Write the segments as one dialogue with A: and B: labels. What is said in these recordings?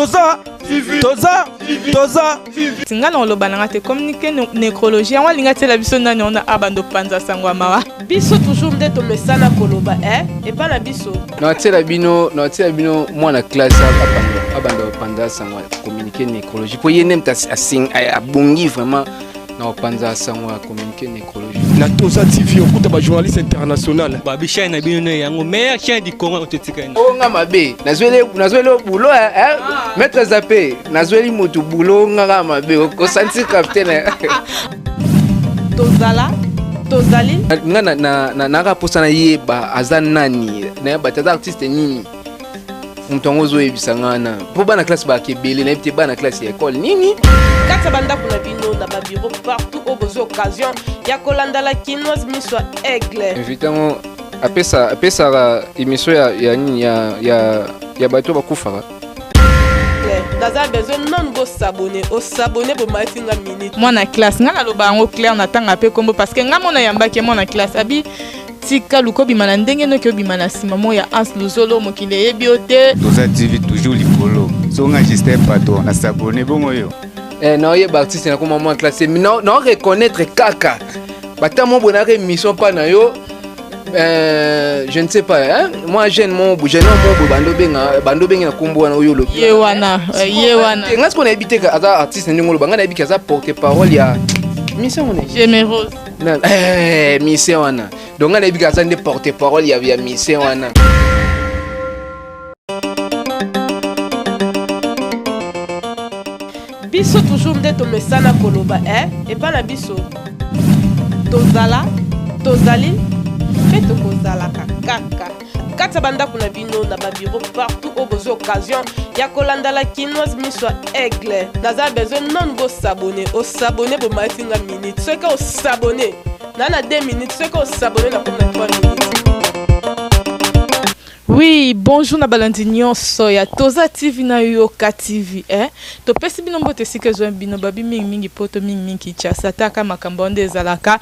A: Toza toza toza.
B: Nga na oloba nanga te communiqué nécrologie yango alinga tiela biso nani ona abando panza sango ya mawa.
C: Biso toujours nde tomesana koloba eh epa na biso.
D: Natiela bino natiela bino mwana classe abanda abanda kopanza sango ya communiqué nécrologie mpo ye nde moto abongi vraiment na kopanza sango ya communiqué nécrologie.
A: Na Toza TV okuta ba journaliste international.
E: Babi chaîne na bino yango meilleure chaîne du Congo totika ina.
D: O nga mabe nazweli nazweli boulot hein maître Zappé nazweli motu boulot nga nga mabe okosanti capitaine.
C: Tozala tozali
D: nga na na na naka posa na yeba aza nani nayeba te aza artiste nini moto yango ozoyebisa nga na mpo bana classe bayaka ebele nayebi te bana classe ya ekole nini.
C: Kati ya bandako na bino na babiro partout oyo bozwi occasion ya kolanda la kinoise miso ya aigle.
D: Invité yango apesa apesaka émission ya ya nini ya ya ya bato bakufaka.
C: Naza besoin non bosabone osabone bomati nga minute.
B: Mwana classe nga naloba yango clair na tanga mpe kombo parce que nga mona yambaki mwana classe abi tika luka obima na ndenge noki obima na nsima mo ya Hans Luzolo mokili eyebi yo te.
F: Toza TV toujours likolo. Songa Justin Pato na s'abonner bongo yo.
D: Eh na oyeba artiste na koma mwa classe mais na na reconnaître kaka. Bata mo bonaka émission pa na yo. Je ne sais pas hein moi jeune mon jeune homme mo bando benga bando benga na kombo wana oyo lobi.
B: Ye wana ye wana.
D: Nga siko na yebi te aza artiste ndingo loba nga na yebi ke aza porte parole ya mission wana.
B: Générose.
D: Na mission wana. Donc nga na yebi ke aza nde porte parole ya ya mission wana.
C: Biso toujours nde tomesana koloba eh epa na biso. Tozala tozali mpe tokozalaka kaka kati ya bandako na bino na babiro partout oyo bozwi occasion ya kolanda la kinoise miso ya aigle. Naza besoin non bosabone osabone bomati nga minute soki osabone na na 2 minutes soki osabone na komi na 3 minutes.
B: Oui, bonjour na balandi nyonso ya Toza TV na Yoka TV eh. Topesi bino mbote esika ezwa bino babi mingi mingi poto mingi mingi Kinshasa taka makambo nde ezalaka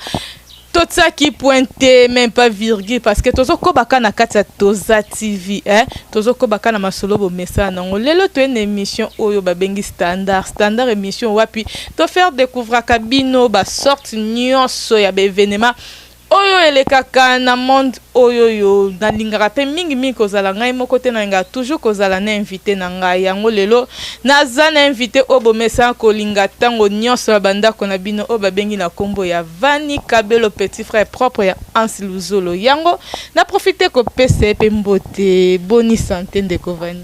B: totiaki pointe même pas virgule parce que tozokobaka na kati ya Toza TV eh. Tozokobaka na masolo bomesana nango lelo toye na émission oyo babengi standard standard émission wapi to faire découvraka bino ba sorte nyonso ya ba événement oyo elekaka na monde oyo yo nalingaka mpe mingimingi kozala ngai moko te, nalingaka toujours kozala na invité na ngai. Yango lelo naza na invité oyo bomesana kolinga ntango nyonso ya bandako na bino oyo babengi na nkombo ya Vani Kabelo, petit frère propre ya Hans Luzolo. Yango na profite kopesa ye mpe mbote. Boni santé ndeko Vani?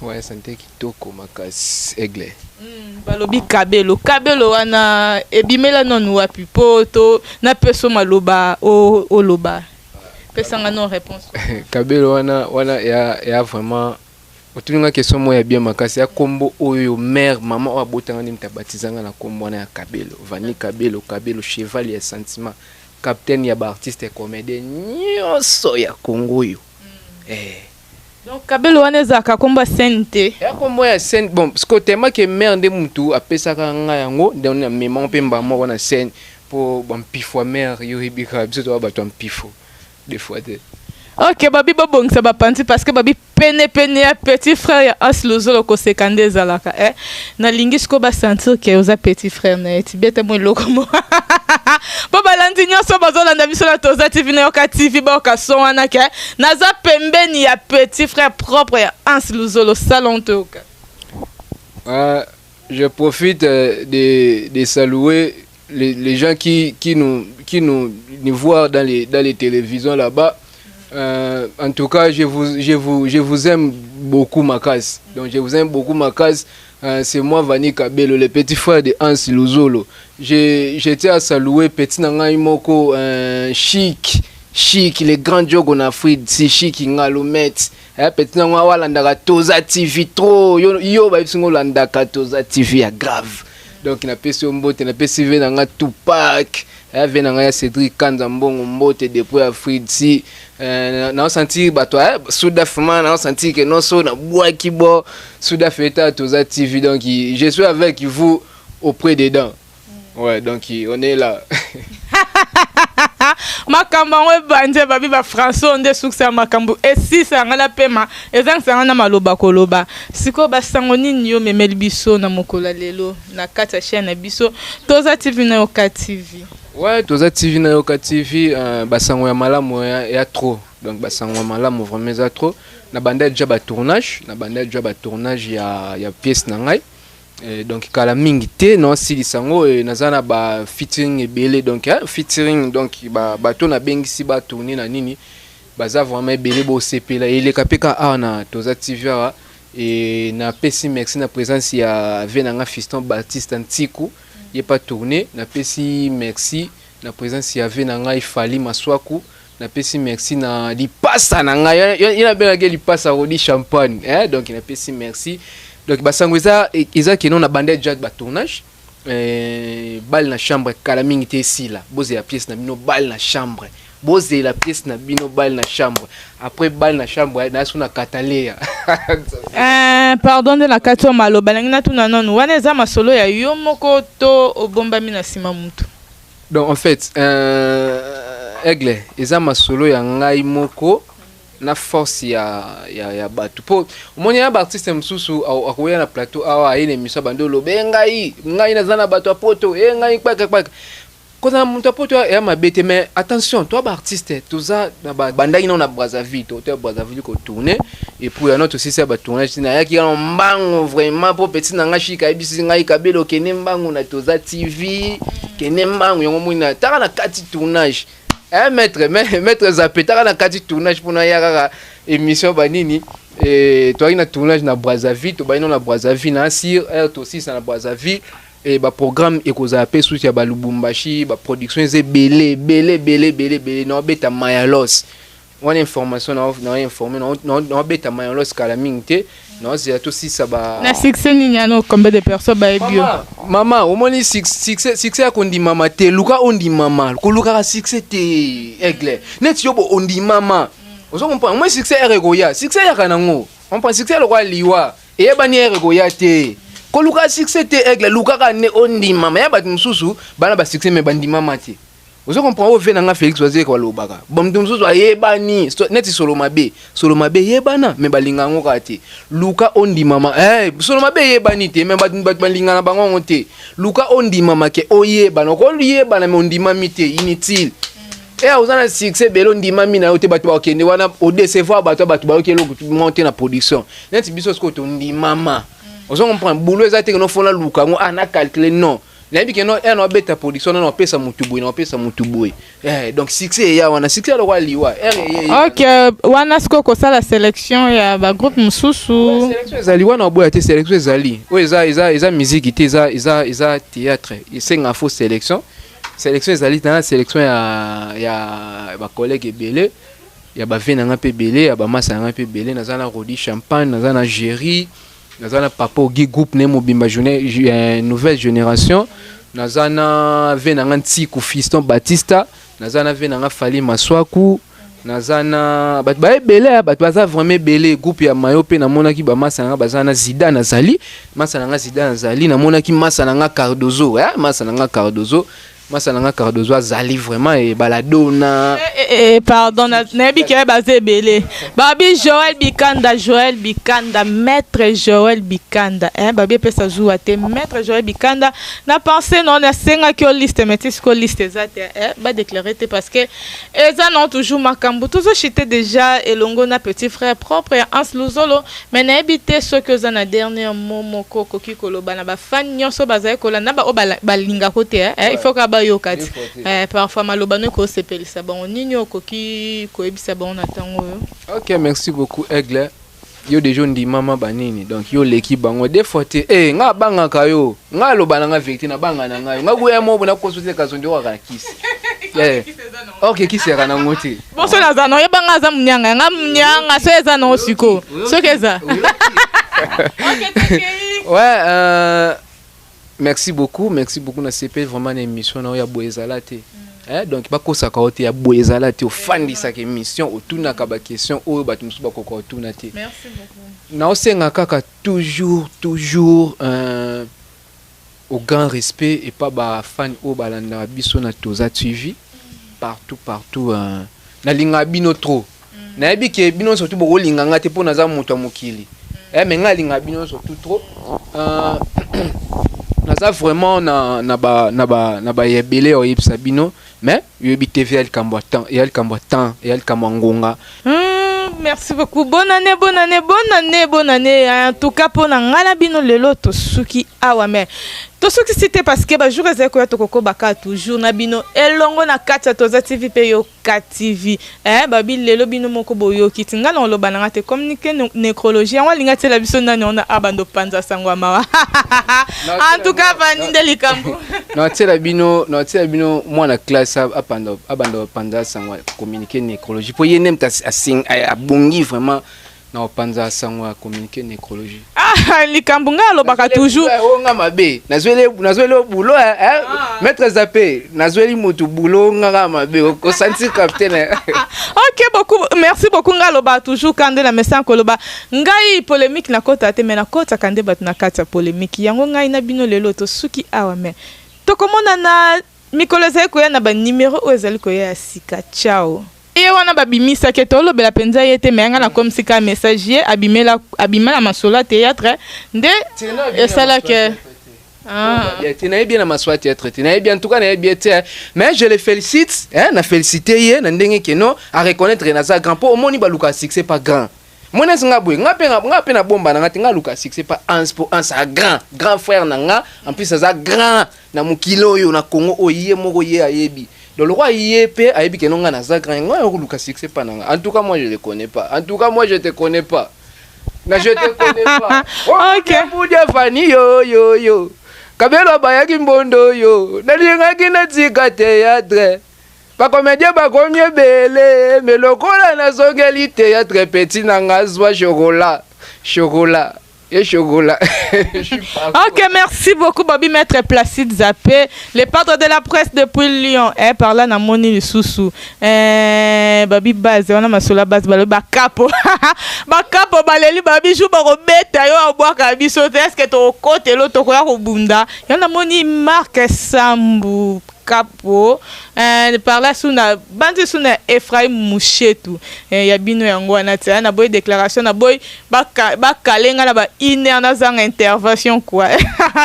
D: Ouais, santé kitoko makasi aigle.
B: Balobi kabelo kabelo wana ebimela nanu wapi po to napesa maloba oloba pesanga non réponse.
D: Kabelo wana wana ya ya vraiment otuninga question moko ya bien makasi ya kombo oyo mère mama oyo abotanga nde moto abatizanga na kombo wana ya kabelo Vani Kabelo Kabelo cheval ya sentiment capitaine ya baartiste comédien nyonso ya Congo oyo. Eh.
B: Donc kabelo wana ezalaka kombo ya scène te.
D: Ya kombo ya scène bon parce que tellement que mère nde mutu apesaka nga yango nde na mema mpe mba moko na scène po ba mpifo ya mère yo yebika biso to bato ya mpifo des fois te.
B: Ok, babi babongisa bapanzi parce que babi pene pene ya petit frère ya Hans Luzolo koseka nde ezalaka eh. Nalingi sikoyo basentir ke oza petit frère na ye ti beta mo eloko mo mpo balandi nyonso bazolanda biso na Toza TV na Yoka TV bayoka son wana ke naza pembeni ya petit frère propre ya Hans Luzolo salon toyoka.
D: Je profite de saluer les gens qui nous voient dans les télévisions là-bas. En tout cas, je vous aime beaucoup, makasi. Donc, je vous aime beaucoup, makasi. C'est moi, Vani Kabelo, le petit frère de Hans Luzolo. Je tiens à saluer petit na ngai moko, chic, chic, les grands jogs en Afrique, si chic, Ngalomet. Eh, petit na ngai walandaka Toza TV trop. Yo, yo, ba biso landaka Toza TV ya grave. Donc, napesi yo mbote, napesi ve na nga Tupac. Eh, ve na ngai ya Cédric Kanza Mbongo mbote depuis Afrique si na sentir bato eh, Sudaf ma na sentir que non so na bwaki bo Sudaf eta Toza TV. Donc je suis avec vous auprès des dents. Ouais, donc on est là.
B: Makambo yango ebandi, babi ba français oyo nde sukisa ya makambo, esisa yanga na pema, ezangisa nga na maloba koloba. Sikoyo basango nini yo memeli biso na mokolo ya lelo na kati ya chaîne na biso Toza TV na Yoka TV?
D: Ouais, Toza TV na Yoka TV, basango ya malamu ya trop. Donc basango ya malamu vraiment eza trop. Na banda déjà ba tournage, na banda déjà ba tournage ya pièce na ngai. Donc kala mingi te naosilisa yango. Naza na ba featuring ebele, donc featuring, donc bato nabengisi batourne na nini, baza vraiment ebele. Bosepela, eleka mpe ka awa na Toza TV awa. E napesi merci na présence ya ve na nga Fiston Baptiste Ntiku, ye pa tourne. Napesi merci na présence ya ve na ngai Fali Maswaku. Napesi merci na lipasa na ngai, ye nabengaki lipasa Rodi Champagne, eh? Donc napesi merci. Donc basango eza keno na banda déjà batournage, bale na chambre, kala mingi te esila. Bozela pièce na bino bale na chambre, bozela pièce na bino bale na chambre. Après bale na chambre, nayaso na Kataleya.
B: Pardon nde na kati oyo maloba nangi natuna nanu, wana eza masolo ya yo moko to obombami na nsima mutu?
D: Donc en fait, Aigle, eza masolo ya ngai moko na force ya bato, mpo omoni ya baartiste mosusu akoya na plateau awa, aye na émission, bandi oloba: "E ngai naza na bato ya poto, e ngai kpaka kpaka." Kozala moto ya poto ya mabe te, mais attention, toa baartiste toza na bandaki nano na Brazzaville, to ya Brazzaville kotourne, et puis yana tosisi ya batournage, nayaki yana mbango vraiment, mpo petit na ngai Shika ayebisi ngai: "Kabela, okende mbangu na Toza TV, kende mbangu." Yango moni na taka na kati tournage, maître, maître Zape, taka na kati tournage mpona ya kaka émission banini. Toyaki na tournage na Brazzaville, tobandi nano na Brazzaville na sir aire, tosisa na Brazzaville. E baprogramme ekozala mpe susi ya balubumbashi, baproduction eza ebele ebele ebele ebele ebele. Naobeta Mayalos wana, information na informe, naobeta Mayalos kala mingi te, naozela tosisa ba
B: Na succès nini yana? Combien de personnes bayebi yo?
D: Mama, omoni succès ya kondimama te. Luka ondimama, kolukaka succès te. Aigle, neti yo bo ondimama, ozo comprendre? Moi, succès ere ekoya, succès eyaka nango, comprendre? Succès lokola liwa, eyebani ere ekoya te. Koluka succès te, Aigle, lukaka nde ondimama. Ya bato mosusu bana basuccès me bandimama te, ozo comprendre? Oyo ve na nga Félix Wazekwa alobaka, bon, moto mosusu ayebani neti solo mabe, solo mabe eyebana me balinga yango kaka te. Luka ondimama. Solo mabe eyebani te, me bato balinga na bango yango te. Luka ondimama ke oyebana. Okoyebana me ondimami te, inutile. Oza na succès ebele, ondimami na yo te, bato bakokende wana odecevoir bato, bato bayoki eloko mo te na production. Neti biso sikoyo tondimama, ozo comprendre? Boulot eza te ke nofona luka yango, ah, na calcule, non. Nayebi ke no e na obeta production, na opesa motu boye, na opesa motu boye. Donc succès eya wana, succès lokola liwa ere eye.
B: Ok, wana sikoyo kosala sélection ya bagroupe mosusu?
D: Sélection ezali wana, oboya te, sélection ezali. Oyo eza musique te, eza théâtre, esenga fo sélection. Sélection ezali tana, sélection ya bacollègue ebele, ya bave na nga mpe ebele, ya bamasa na nga mpe ebele. Naza na Rodi Champagne, naza na Géri, naza na Papa Ogi, groupe ne mobimba, journée nouvelle génération. Naza na ve na nga Ntiku Fiston Batista, naza na ve na nga Fali Maswaku, naza na bato baebele, bato baza vraiment ebele. Groupe ya mayo mpe namonaki bamasa na nga baza na Zida, nazali masa na nga Zida, nazali, namonaki masa na nga Cardozo, masa na nga Cardozo, masa na nga Cardozo azali vraiment e baladona.
B: Pardon, nayebi ke baza ebele. Babi Joel Bikanda, Joel Bikanda, maître Joel Bikanda, babi epesa zuwa te. Maître Joel Bikanda, na pense no nasengaki yo liste, mais ti sikoyo liste eza te, badéclare te, parce que eza non toujours makambo. Tozochite déjà elongo na petit frère propre ya Hans Luzolo, mais nayebi te soki oza na dernier mot moko okoki koloba na bafan nyonso bazali kolanda, na baoyo balingako te, il faut ka bayoka ti parfois maloba no ekosepelisa bango. Nini okoki koyebisa bango na ntango oyo?
D: Ok, merci beaucoup, Aigle. Yo déjà ondimama banini, donc yo oleki bango deux fois te. Nga abangaka yo, nga aloba na nga vérité, nabanga na ngai, nga kuya mo bona koso te, kazo ndi okaka na kisi. Ok, kisi yaka nango te.
B: Bon, so naza na oyebanga aza monianga yanga monianga, so eza nango sikoyo soki eza.
D: Ouais, merci beaucoup, merci beaucoup. Na sepeli vraiment na émission na oyo ya boye ezala te. Donc bakosaka yo te, ya boye ezala te. Ofandisaka émission, otunaka baquestion oyo bato mosusu bakoka otuna te. Naosenga kaka toujours toujours au grand respect epa bafani oyo balandaka biso na Toza TV. partout partout, nalingaka bino trop. Nayebi ke bino surtout bokolinga nga te mpo naza moto ya mokili, mais ngai alingaka bino surtout trop. Naza vraiment na ba ebele oyebisa bino, mais yoyebi TV ya likambo ya temps, eya likambo ya temps, eya likambo ya ngonga.
B: Merci beaucoup. Bonne année, bonne année, bonne année, bonne année. En tout cas, pour nga na bino lelo tosuki awa, mais tosukisi te parce que ba jour ezali koya, tokokobaka toujours na bino elongo na kati ya Toza TV mpe Yoka TV. Babi lelo bino moko boyoki ti nga na oloba na nga te communiqué nécrologie yango alinga tiela biso nani ona abanda opanza sango ya mawa. En tout cas, vandi nde likambo.
D: Natiela bino mwana classe abanda kopanza sango ya communiqué nécrologie, mpo ye nde moto abongi vraiment na kopanza sango ya communiqué nécrologie.
B: Ah, likambo ngai alobaka toujours.
D: Oyo nga mabe, nazweli o boulot, maître Zape, nazweli motu boulot, nga kaka mabe osanti capitaine.
B: Ok, beaucoup merci beaucoup. Ngai alobaka toujours ka nde na mesa koloba ngai polémique nakota te, mais nakotaka nde bato na kati ya polémique yango. Ngai na bino lelo tosuki awa, mais tokomona na mikolo ezali koya na banimero oyo ezali koya ya sika. Ciao. Ye wana babimisaki, tolobela mpenza ye te, mais yanga nakomisi kaka message. Ye abimela, abima na masolo ya théâtre nde esalaki.
D: Ah. Te, nayebi ye na masolo ya théâtre te, nayebi, en tout cas nayebi ye te, mais je le félicite, hein, na félicité ye na ndenge keno a reconnaître naza grand, mpo omoni baluka succès pas grand. Moni esi nga boye, nga mpe na bomba na nga te, nga aluka succès pas Hans, mpo Hans a grand grand frère na nga, en plus aza grand na mokili oyo na Congo oyo, ye moko ye ayebi. Donc lokwa ye mpe ayebi keno nga naza grand, nga akoluka succès pa na nga. En tout cas, moi je le connais pas, en tout cas moi je te connais pas na je te connais pas.
B: Ok.
D: Budia fani yo yo yo kabelo bayaki mbondo yo, nalingaki natika théâtre, bacomédien bakomi ebele, mais lokola nazongeli théâtre, petit na nga zwa chocolat, chocolat et chocolat. Je suis pas.
B: Ok, merci beaucoup, Bobby Maître Placide Zappé, le padre de la presse depuis Lyon. Eh, par là, namoni lisusu. Eh, Babi base, on a masola base, balo bakapo. Bakapo baleli babi jou bakobeta yo abwaka biso te. Est-ce que to kote lo to koya kobunda? Ya namoni Marc Sambu Kapo. Eh, par là suna bandi suna Ephraim Mushetu. Eh, ya bino yango wana tia na boy déclaration na boy bakalenga na ba une heure nazanga intervention quoi,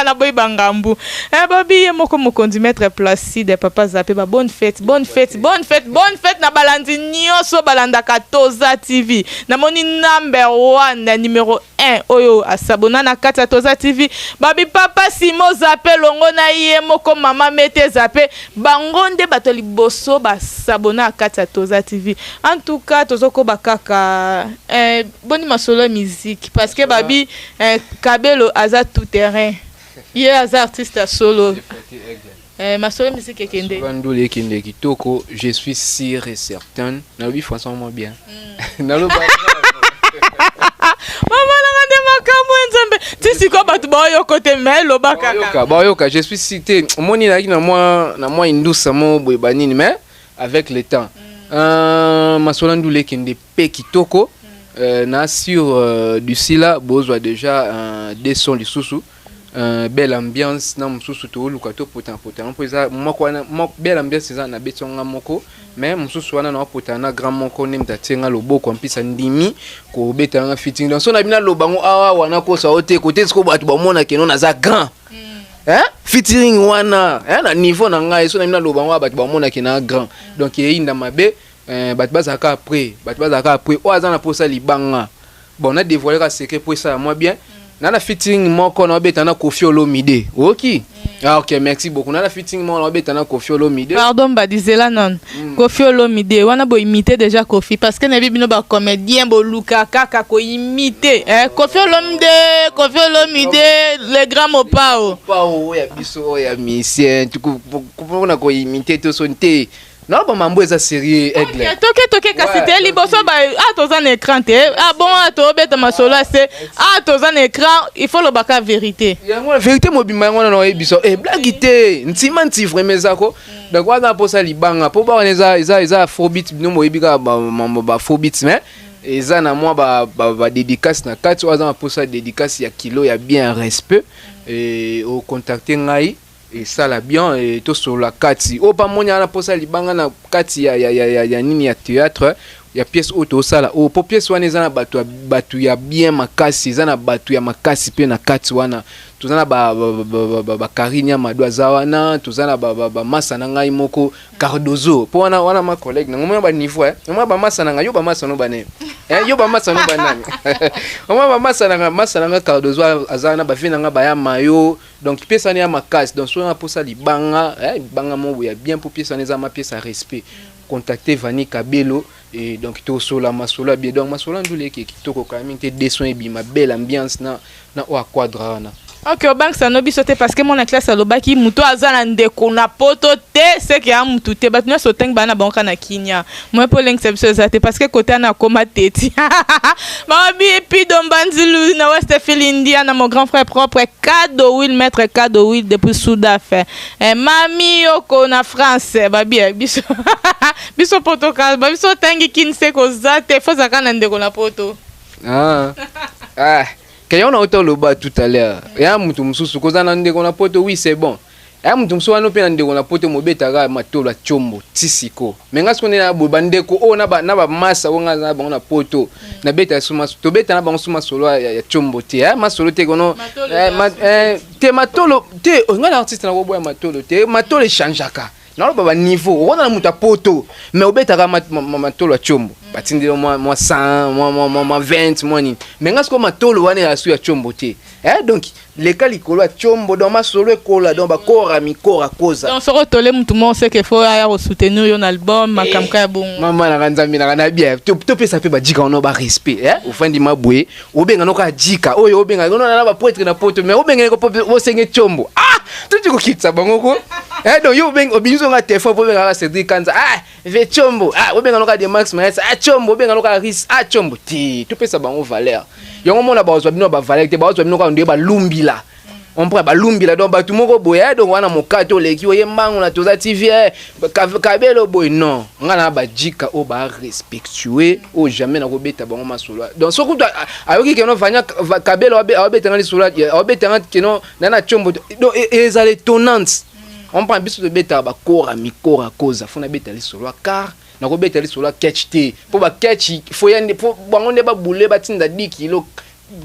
B: na boy bangambu. Eh, babi ye moko mokonzi Maître Placide Papa Zape, ba bonne fête, bonne fête, bonne fête, bonne fête na balandi nyonso balandaka Toza TV. Namoni number one na numéro 1 oyo asabona na kati ya Toza TV, babi Papa Simo Zape longo na ye moko Mama Mete Zape, bango nde bato ya liboso basabona na kati ya Toza TV. En tout cas, tozokoba kaka. Boni masolo ya musique? Parce que babi Kabelo aza tout terrain, ye aza artiste ya solo. Masolo ya musique ekende?
D: Bandolo ekende kitoko, je suis sûr et certain. Nalobi français mwa bien, naloba.
B: Mama nanga nde makambo ya Nzambe, ti sikoyo bato baoyoka te, mais eloba kaka.
D: Baoyoka, baoyoka, je suis sûr te. Omoni nayaki na mwa indusa mo boye banini, mais avec le temps, masolo ndula ekende mpe kitoko. Na sur d'ici là bozwa déjà deux sons lisusu, belle ambiance na mosusu tooluka topotana potana, mpo eza moko wana belle ambiance eza na beti nga moko, mais mosusu wana naopotana na grand moko nde moto atie nga loboko mpisa ndimi kobetela nga featuring. Donc so na bino aloba ngo awa wana kosa o te kote sikoyo bato bamona keno naza grand, hein? Featuring wana, hein, na niveau na ngai, so na bino aloba ngo awa bato bamonaki na grand, donc eyinda mabe. Bato bazalaka après, bato bazalaka après oyo aza na mposa libanga. Bon, na dévoile ka secret po esala mwa bien. Na featuring moko naobeta na Kofi Olomide, oki. Ah ok, merci beaucoup. Na featuring moko naobeta na Kofi Olomide.
B: Pardon, badizela non. Kofi Olomide wana boimite déjà Kofi, parce que nayebi bino bacomédien boluka kaka koimite, eh, Kofi Olomide, Kofi Olomide le grand Mopao.
D: Pa oyo ya biso, oyo ya musicien, mpona koimite to so te, naloba mambo eza sérieux, Aigle.
B: Ok, toke toke kasi te liboso ba ah toza na écran te. Ah bon, ah tobeta masolo ase, ah toza na écran, il faut lobaka vérité.
D: Yango wana vérité mobimba, yango wana na oyebi biso e blague te, ntima nti vraiment ezako. Donc wana mposa libanga mpo bawana eza afrobeat, bino boyebi kaka mambo ba afrobeat, mais eza na mwa badédicace na kati. Oyo aza na mposa dédicace ya kilo ya bien, respect, ocontacte ngai. Esala bien e tosolola kati oyo pa moni ana posa libanga na kati ya, ya, ya, ya, ya nini ya théâtre ya pièce oyo tosala oyo, po pièce wana eza na bato ya, bato ya bien makasi, eza na bato ya makasi mpe na kati wana toza na Bakarine ya Mado aza wana, toza na bamasa na ngai moko Cardozo, mpo wana wana ma collègue nango mona baniveau, eh omona bamasa na ngai, yo bamasa no banani, eh yo bamasa no banani, omona bamasa na ngai, masa na ngai Cardozo aza wana, bavie na ngai baya mayo. Donc pièce wana ya makasi. Donc soki naposa libanga, eh, libanga moko ya bien, mpo pièce wana eza ma pièce ya respect, contacter Vani Kabelo. Et donc tosola masolo ya bien, donc masolo ya ndule eke kitoko kala mingi te, de son ebima, belle ambiance na oyo aquadra wana.
B: Ok, obangisa no biso te, parce que mwana classe alobaki moto aza na ndeko na poto te, seke ya mutu te. Bato nyonso otangi baa na bango kaka na Kinia, moye mpo olengisa biso eza te, parce que kote wana akoma teti babi Pido Mbanzilu na Westfield India na mon grand frère propre Kado Will, maître Kado Will depuis Sudaf, eh, mami Yoko na France. Babi eh, biso biso poto ka babiso otangi kini se koza te, fo ozalaka na ndeko na poto.
D: Ah. Ah. Keyon na oloba tout à l'heure ya mutu mosusu koza na ndeko na poto, oui, c'est bon. Ya mutu mosusu wana mpe na ndeko na poto, mobetaka matolo ya tiombo ti siko. Me nga siko nde na boye bandeko oyo na bamasa oyo nga aza na bango na poto, nabeta tobeta na bango su masolo ya tiombo te, eh, masolo te kono eh, te matolo te. Oh, nga na artiste nakoboya matolo te, matolo echangeaka. Naloba baniveau okona na moto ya poto, mais obetaka matolo ya tiombo, batindeli mwa 100, mwa 20, mwa nini. Mais nga sikoyo matolo wana ya su ya tiombo te, eh, donc leka likolo ya tiombo, donc masolo ekola, donc bakora mikora koza.
B: Donc soki otole mutu moko, seke fo aya kosoutenir yo na album, makambo ka ya bongo.
D: Mama nanga, Nzambe nanga na bien, topesa mpe bajika wana barespect, eh? Ofandi maboye, obenga noko ajika oyo, obenga ono na bapoetre na poto, mais obengeli ko osenge tiombo, ah, tuti kokitisa bango ko, eh. Donc yo obimisi nga telefone po obengaka Cédric Kanza, ah, ve tiombo, ah, obenga noka de Max Maes, ah, tiombo, obenga noka Ris, ah, tiombo te. Topesa bango valeur yango, mona bazwa bino bavaleur te, bazwa bino kaka nde balumbila, comprend, balumbila. Donc bato moko boye, eh, donc wana mokate oleki oye mbangu na Toza TV, eh, Kabelo boye. Non, nga na bajika oyo barespectueux oyo jamais nakobeta bango masolo. Donc soki kutu ayoki keno Vanya Kabelo awabetanga lisolo, awabetanga keno na tiombo, donc ezala étonnante, comprend. Biso tobetaka bakora mikora koza, fo nabeta lisolo ya car, nakobeta lisolo ya ketch te, mpo baketch fo ya fo bango nde babule batinda 10 kilo,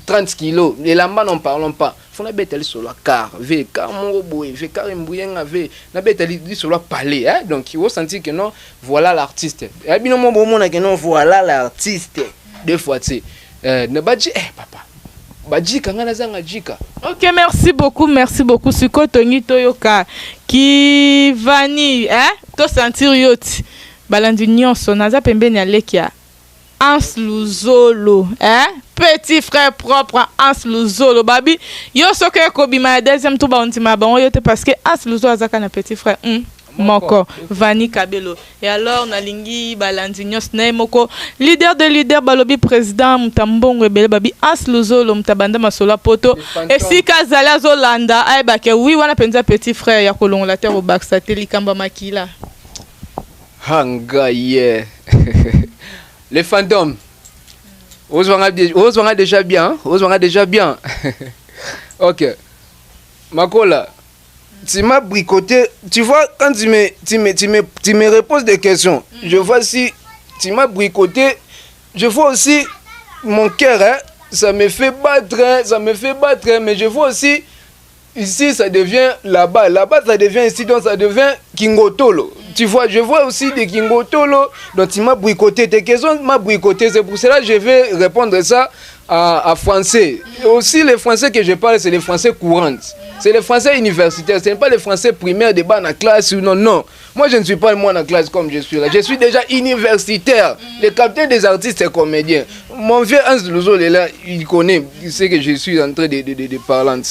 D: 30 kilo elamba, n'en parlons pas. Fo nabeta lisolo ya car, ve car moko boye, ve car embuyenga, ve nabeta lisolo ya palais, hein? Donc osentir que non, voilà l'artiste, eh, bino mo bomona que non, voilà l'artiste deux fois te, eh, na baji, eh, papa bajika, nga nazanga jika.
B: Ok, merci beaucoup, merci beaucoup. Sikoyo tongi toyoka Kivani, eh? Tosentir yo ti balandi nyonso. Naza pembeni ya leki ya Hans Luzolo, eh? Petit frère propre Hans Luzolo. Babi yo soki ekobima ya deuxième tour, baondima bango yo te, parce que Hans Luzolo azaka na petit frère moko Vani Kabelo. Et alors nalingi balandi nyonso na ye moko leader de leader, balobi président moto mbongo ebele, babi Hans Luzolo, moto abanda masolo ya poto, esika azali azolanda, ayebake wi wana mpenza petit frère ya kolongola te, kobakisa te likambo ya makila.
D: Hanga yeah. Les fantômes. Ozwanga déjà bien, ozwanga déjà bien. Ok. Makola, tu m'as bricoté. Tu vois, quand tu me reposes des questions, je vois si tu m'as bricoté. Je vois aussi mon cœur, hein, ça me fait battre, hein, ça me fait battre, hein, mais je vois aussi ici, ça devient là-bas, là-bas, ça devient ici, donc ça devient Kingotolo. Tu vois, je vois aussi des Kingotolo, donc tu m'as bricoté, tes questions m'as bricoté, c'est pour cela que je vais répondre ça à français. Et aussi, les français que je parle, c'est les français courants. C'est les français universitaires, ce n'est pas les français primaires de bas en classe ou non, non. Moi, je ne suis pas moi en classe comme je suis là. Je suis déjà universitaire. Le capitaine des artistes et comédiens. Mon vieux Hans Luzo, il est là, il connaît ce que je suis en train de parler.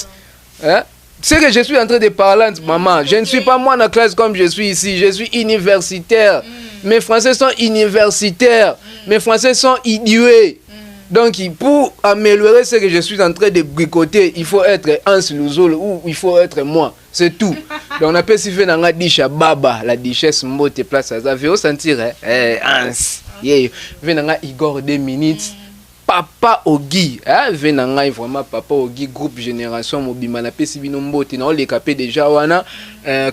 D: Hein? Ce que je suis en train de parler, maman, je ne suis pas moi en classe comme je suis ici. Je suis universitaire. Mes Français sont universitaires. Mes Français sont idiots. Donc, pour améliorer ce que je suis en train de bricoter, il faut être Hans Luzolo ou il faut être moi. C'est tout. Donc, on appelle si fait nanga disha baba, la duchesse mbote place à ça. Veut sentir, hein? Eh, Hans. Yeah. Fait nanga Igor 2 minutes. Papa Ogi, eh, ve na ngai vraiment Papa Ogi, groupe Génération mobimba, napesi bino mbote. Naoleka mpe déjà wana,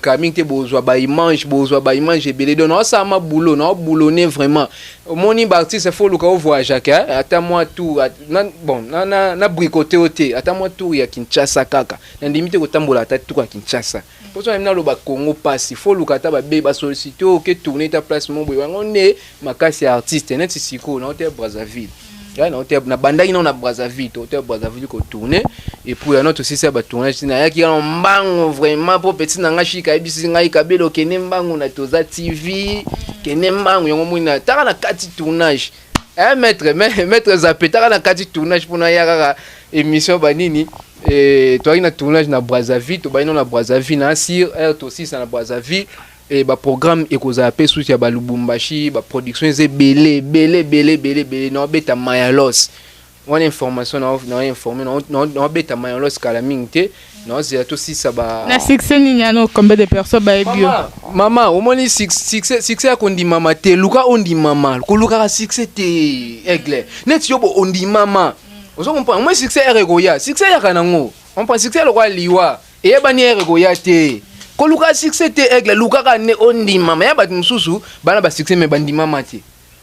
D: kala mingi te bozwa baimage, bozwa baimage ebele. Donc naosala ma boulot, naoboulonne vraiment. Omoni, baartiste, faut oluka ovoyageaka ata mwa tour na, bon, na bricote o te, ata mwa tour ya Kinshasa kaka. Nandimi te kotambola ata tour ya Kinshasa, mpo so naloba Congo pasi. Faut oluka ata babe basollicite, oke tourne ta place mo boye. Yango nde makasi ya artiste. Neti sikoyo naote Brazzaville, ya naote, nabandaki nao na Brazzaville, tote Brazzaville kotourne, et puis yana tosisi ya batournage, nayaki yana mbango vraiment, mpo petit na nga Shika ayebisi ngai: "Kabela, okende mbangu na Toza TV, kende mbangu." Yango moni taka na kati tournage, maître, maître Zape, taka na kati tournage mpona ya kaka émission banini. Toyaki na tournage na Brazzaville, tobandi nao na Brazzaville na sir aire, tosisa na Brazzaville. E baprogramme ekozala mpe susi ya balubumbashi, baproduction eza ebele, ebele, ebele, ebele, ebele. Naobeta Mayalos wana, information na informe, naobeta Mayalos kala mingi te, naozela tosisa ba
B: Na succès nini yana? Combien de personnes bayebi yo?
D: Mama, omoni, succès ya kondimama te. Luka ondimama, kolukaka succès te. Aigle, neti yo bo ondimama, ozo comprendre? Moi, succès ere ekoya, succès eyaka nango, comprendre? Succès lokola liwa, eyebani ere ekoya te. Koluka succès te, Aigle. Lukaka nde ondimama. Ya bato mosusu bana basuccès, me bandimama te,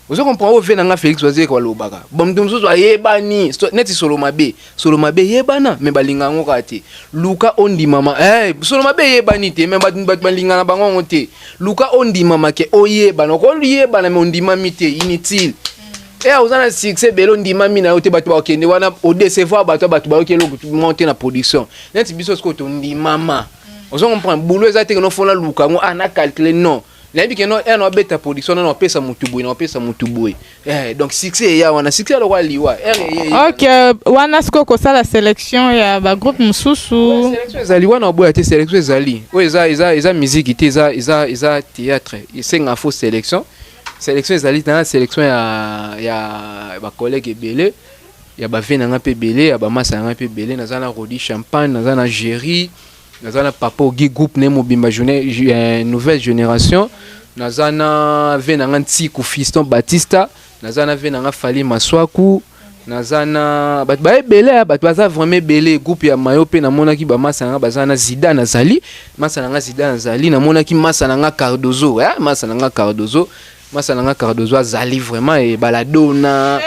D: ozo comprendre? Oyo ve na nga Félix Wazekwa alobaka, bon, moto mosusu ayebani neti Solo Mabe. Solo Mabe eyebana, me balinga yango kaka te. Luka ondimama. Solo Mabe eyebani te, me bato balinga na bango yango te. Luka ondimama ke oyebana. Okoyebana, me ondimami te, inutile. Oza na succès ebele, ondimami na yo te, bato bakokende wana, odecevoir bato. Bato bayoki eloko mo te na production. Neti biso sikoyo tondimama, ozo comprendre? Boulot eza te ke nofona luka yango, ah, na calcule. Non, nayebi ke no ere na obeta production, nano opesa motu boye, na opesa motu boye. Donc succès eya wana, succès lokola liwa ere eye.
B: Ok, wana sikoyo kosala sélection ya bagroupe mosusu.
D: Sélection ezali wana, oboya te. Sélection ezali oyo eza musique te, eza théâtre, esenga fo sélection. Sélection ezali na sélection ya bacollègue ebele, ya bave na nga mpe ebele, ya bamasa na nga mpe ebele. Naza na Rodi Champagne, naza na Géri, naza na Papa Ogi, groupe ne mobimba, nouvelle génération. Naza na ve na nga Ntiku Fiston Batista, naza na ve na nga Fali Maswaku, naza na bato baebele, bato baza vraiment ebele. Groupe ya Mayo mpe namonaki bamasa na nga baza na Zida, nazali masa na nga Zida, nazali, namonaki masa na nga Cardozo, masa na nga Cardozo, masa na nga Cardozo azali vraiment e baladona.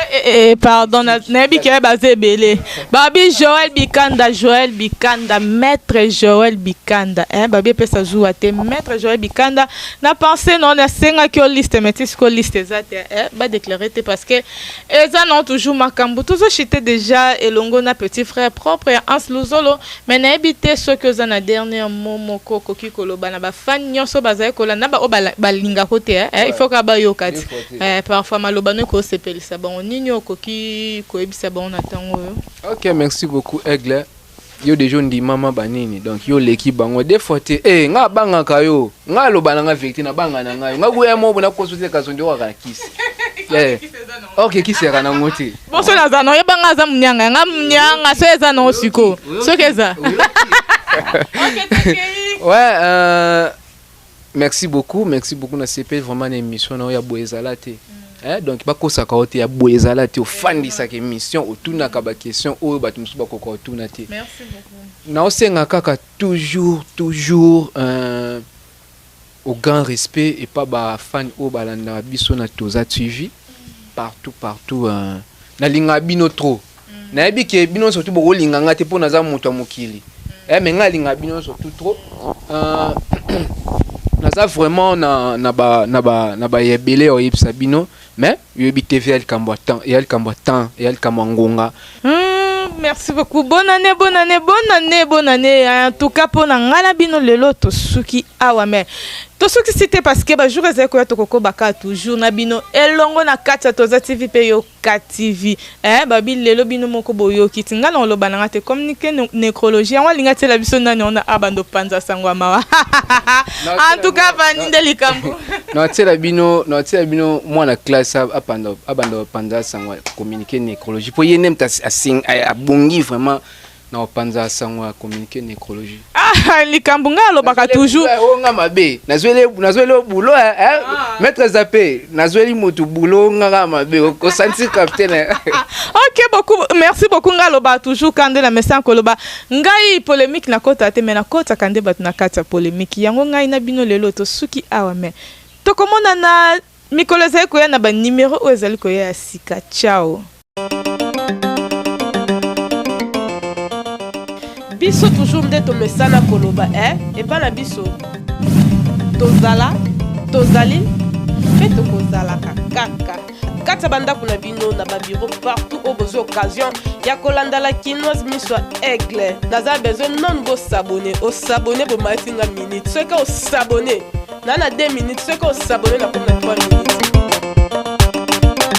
B: Pardon, nayebi ke baza ebele. Babi Joel Bikanda, Joel Bikanda, maître Joel Bikanda, babi epesa zuwa te. Maître Joel Bikanda, na pense no nasengaki yo liste, mais ti sikoyo liste eza te, badéclare te, parce que eza non toujours makambo. Tozochite déjà elongo na petit frère propre ya Hans Luzolo, mais nayebi te soki oza na dernier mot moko okoki koloba na bafani nyonso bazali kolanda, baoyo balingako te. Il faut ka bayoka ti parfois maloba no ekosepelisa bango. Nini okoki koyebisa bango na ntango oyo?
D: Ok, merci beaucoup, Aigle. Yo déjà ondimama banini, donc yo oleki bango deux fois te. Nga abangaka yo, nga aloba na nga vérité, nabanga na ngai, nga kuya mo bona koso te, kaso ndi okaka na kisi. Ok, kisi yaka nango te.
B: Bon, so naza na oyebanga aza monianga yanga monianga, so eza nango sikoyo soki eza.
D: Ouais, merci beaucoup, merci beaucoup. Nasepeli vraiment na émission na oyo ya boye ezala te. Donc bakosaka yo te, ya boye ezala te. Ofandisaka émission, otunaka baquestion oyo bato mosusu bakoka otuna te. Naosenga kaka toujours, toujours au grand respect epa bafani oyo balandaka biso na Toza TV partout, partout. Nalingaka bino trop. Nayebi ke bino surtout bokolinga nga te mpo naza moto ya mokili, mais ngai alingaka bino surtout trop. Naza vraiment na ba ebele oyebisa bino, mais yoyebi TV ya likambo ya temps, ya likambo ya temps, ya likambo ya ngonga.
B: Merci beaucoup. Bonne année, bonne année, bonne année, bonne année. En tout cas, pour nga na bino lelo tosuki awa, mais tosukisi te, parce que bajour ezali koya, tokokobaka toujours na bino elongo na kati ya Toza TV mpe Yoka TV. Babi lelo bino moko boyoki ti nga na oloba na nga te. Communiqué nécrologie yango alinga tiela biso nani ona abanda opanza sango ya mawa. En tout cas, vandi nde likambo.
D: Naotiela bino mwana classe abanda opanza sango ya communiqué nécrologie, mpo ye nde moto abongi vraiment na kopanza sango ya communiqué nécrologie.
B: Ah. Ah, likambo ngai alobaka toujours.
D: Oyo nga mabe, nazweli yo boulot, eh? Maître Zape, nazweli motu boulot, nga kaka mabe osanti capitaine, eh.
B: Ok, beaucoup merci beaucoup. Ngai alobaka toujours ka nde na mesa koloba, ngai polémique nakota te, mais nakotaka nde bato na kati ya polémique yango. Ngai na bino lelo tosuki awa, mais tokomona na mikolo ezali koya na banimero oyo ezali koya ya sika. Ciao.
C: Biso toujours nde tomesana koloba e epa na biso, tozala, tozali mpe tokozalaka kaka kati ya bandako na bino, na babiro partout oyo bozwi occasion ya kolanda La Kinoise Miso ya Aigle. Naza besoin nonu bos'abonner. Os'abonner, bomati nga minute. Soki os'abonner na 2 minutes, soki os'abonner na komi na 3 minutes.